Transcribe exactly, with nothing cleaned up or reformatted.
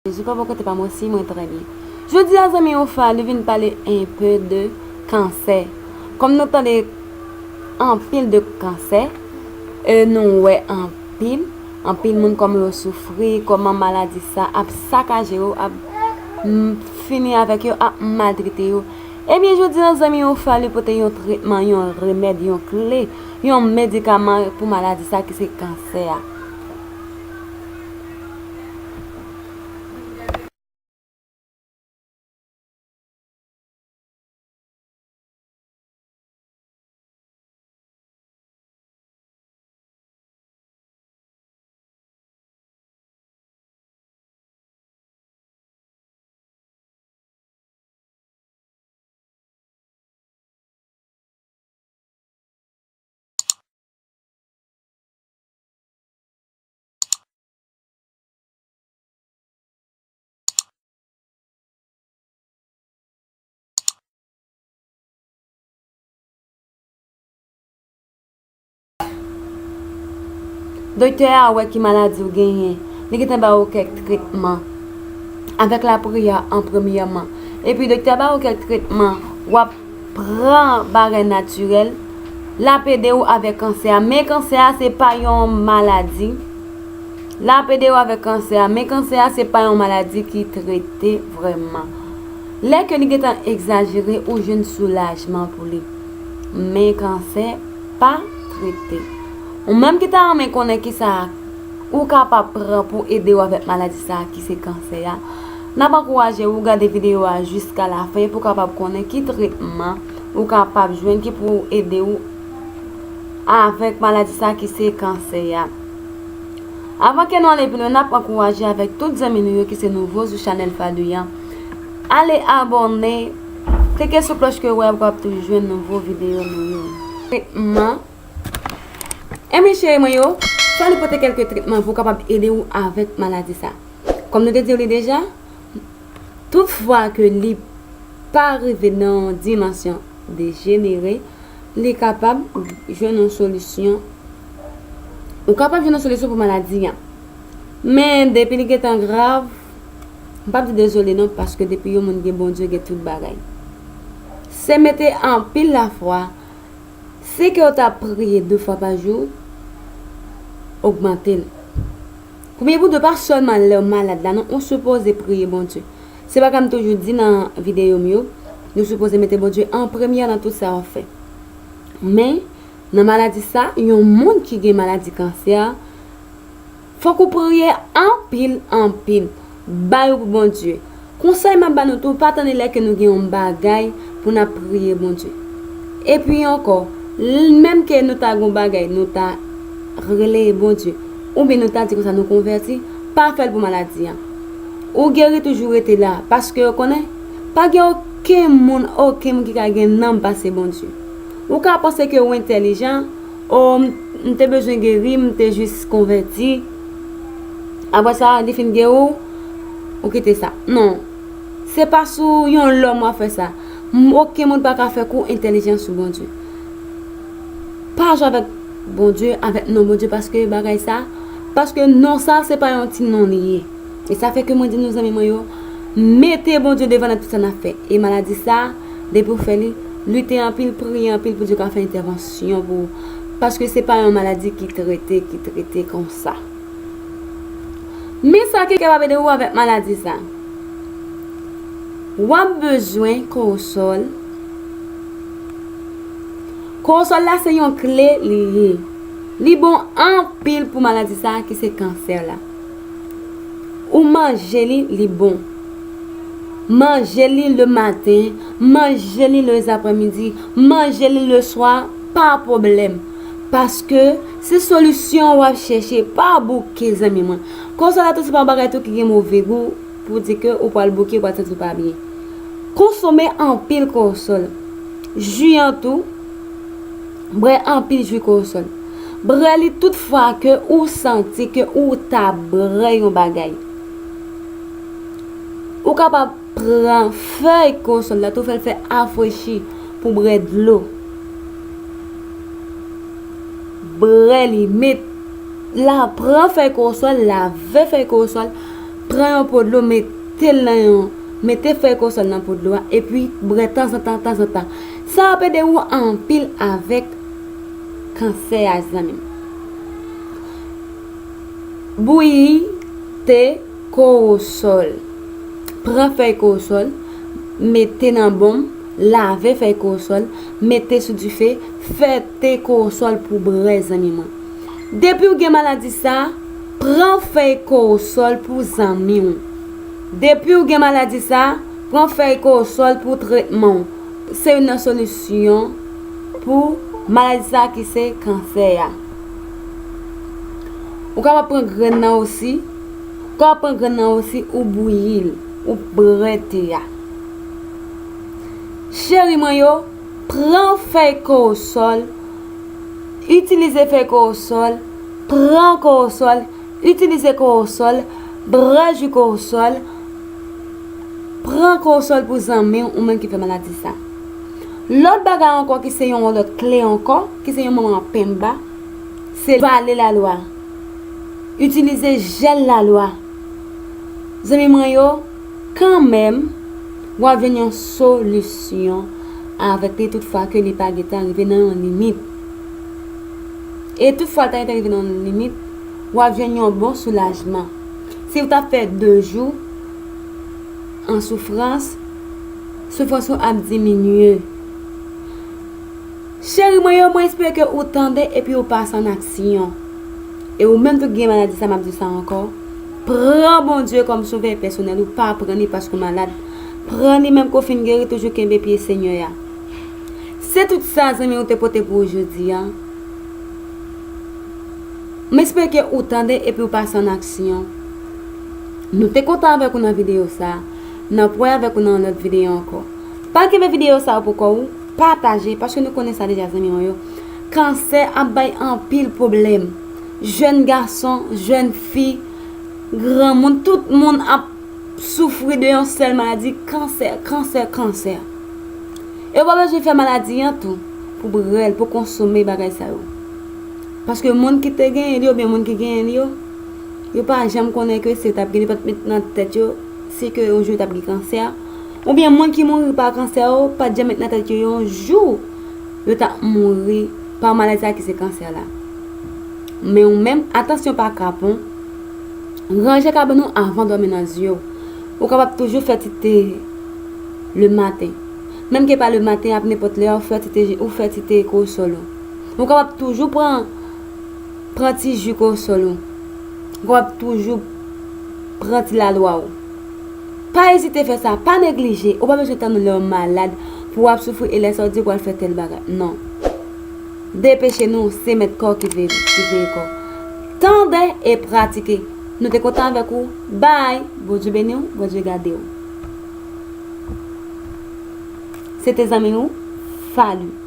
Jezi, kòman kote pa m osi, mwen trè byen. Jodi a, zanmi, ou fa li vin pale enpe de kansè. Kòm nou tande anpil de kansè, e nou wè anpil, anpil moun kòman yo soufri, kòman maladi sa ap sakaje yo, ap, mm, fini avèk yo, ap maltrete yo. Ebyen, jodi a, zanmi, ou fa li pote yon tretman, yon remèd, yon kle, yon medikaman pou maladi sa ki se kansè a. Doktè a wè ki maladi w genyen. Li gentan ba ou kèk tretman. Avèk lapriyè an premyèman. Epi doktè a ba ou kèk tretman. W ap pran bagay natirèl. L ap ede w avèk kansè a. Men kansè a se pa yon maladi. L ap ede w avèk kansè a. Men kansè a se pa yon maladi ki trete vrèman. Lè ke li gentan egzajere, ou jwenn soulajman pou li. Men kansè pa trete. Ou menm ki ta renmen konnen kisa ou kapab pran pou ede w avèk maladi sa a ki se kansè a, n ap ankouraje w gade videyo a jiska lafen pou w kapab konnen ki tretman ou kapab jwenn ki pou ede w avèk maladi sa a ki se kansè a. Avan ke nou ale pi lwen, n ap ankouraje avèk tout zanmi nou yo ki se nouvo sou chanèl Fadou an. Ale abòne, klike sou klòch ke w ap toujou jwenn nouvo videyo nou yo. Tretman. Ebyen cheri mwen yo, fò nou pote kèlke tretman pou kapab ede w avèk maladi sa. Kòm nou te di w li deja, tout fwa ke li pa rive nan yon dimansyon dejenere, li kapab jwenn yon solisyon. Ou kapab jwenn yon solisyon pou maladi a. Men depi li gentan grav, m p ap di dezole non, paske depi yon moun gen Bondye, gen tout bagay. Se mete anpil lafwa. Si ke w ta priye de fwa pa jou, ogmante l. Premye bout, pa sèlman lè w malad la, non, ou sipoze priye Bondye. Se bagay m toujou di nan videyo m yo, nou sipoze mete Bondye an premye nan tout sa w ap fè. Men, nan maladi sa, yon moun ki gen maladi kansè, fòk ou priye anpil, anpil. Ba yo pou Bondye. Konsèy m ap ba nou tou, pa tann lè ke nou gen yon bagay pou n ap priye Bondye. Epi ankò, l-, menm ke nou ta gen yon bagay, nou ta rele Bondye, oubyen nou ta di konsa nou konvèti, pa fè l pou maladi an. Ou geri toujou rete la, paske yo konnen, pa gen okenn moun, okenn moun ki ka gen nanm pase Bondye. Ou ka panse ke ou entèlijan, o, m, m te bezwen geri, m te jis konvèti. Apre sa, li fin geri w, ou kite sa. Non. Se pa sou yon lòm w ap fè sa. M, okenn moun pa ka fè kou entèlijan sou Bondye. Pa jwe avèk Bondye, avèk non Bondye, paske bagay sa, paske non sa, se pa yon ti non li ye. E sa fè ke mwen di nou, zanmi mwen yo, mete Bondye devan nan tout sa n ap fè. E maladi sa, depi w fè li, lite anpil, priye anpil pou Dye ka fè entèvansyon pou ou. Paske se pa yon maladi ki trete, ki trete konsa. Men sa ki kapab ede ou avèk maladi sa. W ap bezwen kowosòl. Kowosòl la se yon kle li ye. Li bon anpil pou maladi sa a ki se kansè la. Ou manje li, li bon. Manje li le maten, manje li le zaprèmidi, manje li le swa, pa pwoblèm. Paske se solisyon w ap chèche, pa bouke, zanmi mwen. Kòsòl la tou se pa yon bagay tou ki gen move gou pou di ke ou pral bouke, ou pral santi w pa byen. Konsome anpil kòsòl. Ji an tou, bwè anpil ji kòsòl. Bwè li tout fwa ke ou santi ke ou ta bwè yon bagay. Ou kapab pran fèy kòsòl la tou, fè l fè afrechi pou bwè dlo. Bwè li, met la, pran fèy kòsòl, lave fèy kòsòl, pran yon po dlo, mete l nan yon, mete fèy kòsòl nan po dlo a, epi bwè tanzantan, tanzantan. Sa ap ede ou anpil avèk kansè a, zanmi m. Bouyi te kowosòl. Pran fèy kowosòl, mete nan bonm, lave fèy kowosòl, mete sou dife, fè te kowosòl pou bwè, zanmi mwen. Depi w gen maladi sa, pran fèy kowosòl pou zanmi w. Depi w gen maladi sa, pran fèy kowosòl pou tretman w. Se youn nan solisyon pou maladi sa ki se kansè a. Ou kapab pran grenn nan osi. Ou kapab pran grenn nan osi, ou bouyi l, ou bwè te a. Cheri mwen yo, pran fèy kowosòl, itilize fèy kowosòl, pran kowosòl, itilize kowosòl, bwè ji kowosòl, pran kowosòl pou zanmi w, ou menm ki fè maladi sa. Lòt bagay ankò ki se yon lòt kle ankò, ki se yon manman penba, se vale lalwa. Itilize jèl lalwa. Zanmi mwen yo, kanmenm, w ap jwenn yon solisyon avèk li tout fwa ke li pa gentan rive nan yon limit. E tout fwa l ta gentan rive nan yon limit, w ap jwenn yon bon soulajman. Si w ta fè de jou an soufrans, soufrans ou ap diminye. Cheri mwen yo, mwen espere ke ou tande epi ou pase an aksyon. E ou menm tou ki gen maladi sa, m ap di sa ankò, pran Bondye kòm sovè pèsonèl ou, pa pran li paske w malad. Pran li menm ke w fin geri, toujou kenbe pye Senyè a. Se tout sa, zanmi, ou te pote pou ou jodi a. M espere ke ou tande epi ou pase an aksyon. Nou te kontan avèk ou nan videyo sa. N ap wè avèk ou nan yon lòt videyo ankò. Pa kenbe videyo sa yo pou kò ou, pataje, paske nou konnen sa deja, zanmi mwen yo. Kansè ap bay anpil pwoblèm. Jèn gason, jèn fi, granmoun, tout moun ap soufri de yon sèl maladi, kansè, kansè, kansè. E w pa bezwen fè maladi an tou pou bwè l, pou konsome bagay sa yo. Paske moun ki te genyen li, oubyen moun ki genyen li yo, yo pa janm konnen ke si yo t ap gen li, pa t met nan tèt yo, si ke yon jou yo t ap gen kansè, oubyen moun ki mouri pa kansè yo, pa t janm met nan tèt yo yon jou yo t ap mouri pa maladi sa ki se kansè la. Men ou menm, atansyon pa kapon, ranje kabann ou avan dòmi nan zye w. Ou kapab toujou fè ti te le maten. Menm ke pa le maten, ap nenpòt lè, ou fè ti te, ou fè ti te kowosòl ou. Ou kapab toujou pran, pran ti ji kowosòl ou. Ou kapab toujou pran ti lalwa ou. Pa ezite fè sa, pa neglije. Ou pa bezwen tann lè w malad pou w ap soufri e lè sa w di w pral fè tèl bagay. Non. Depeche nou, se mèt kò ki veye, ki veye kò. Tande e pratike. Nou te kontan avèk ou. Bye. Bondye beni w, Bondye gade w. Se te zanmi w, Faly.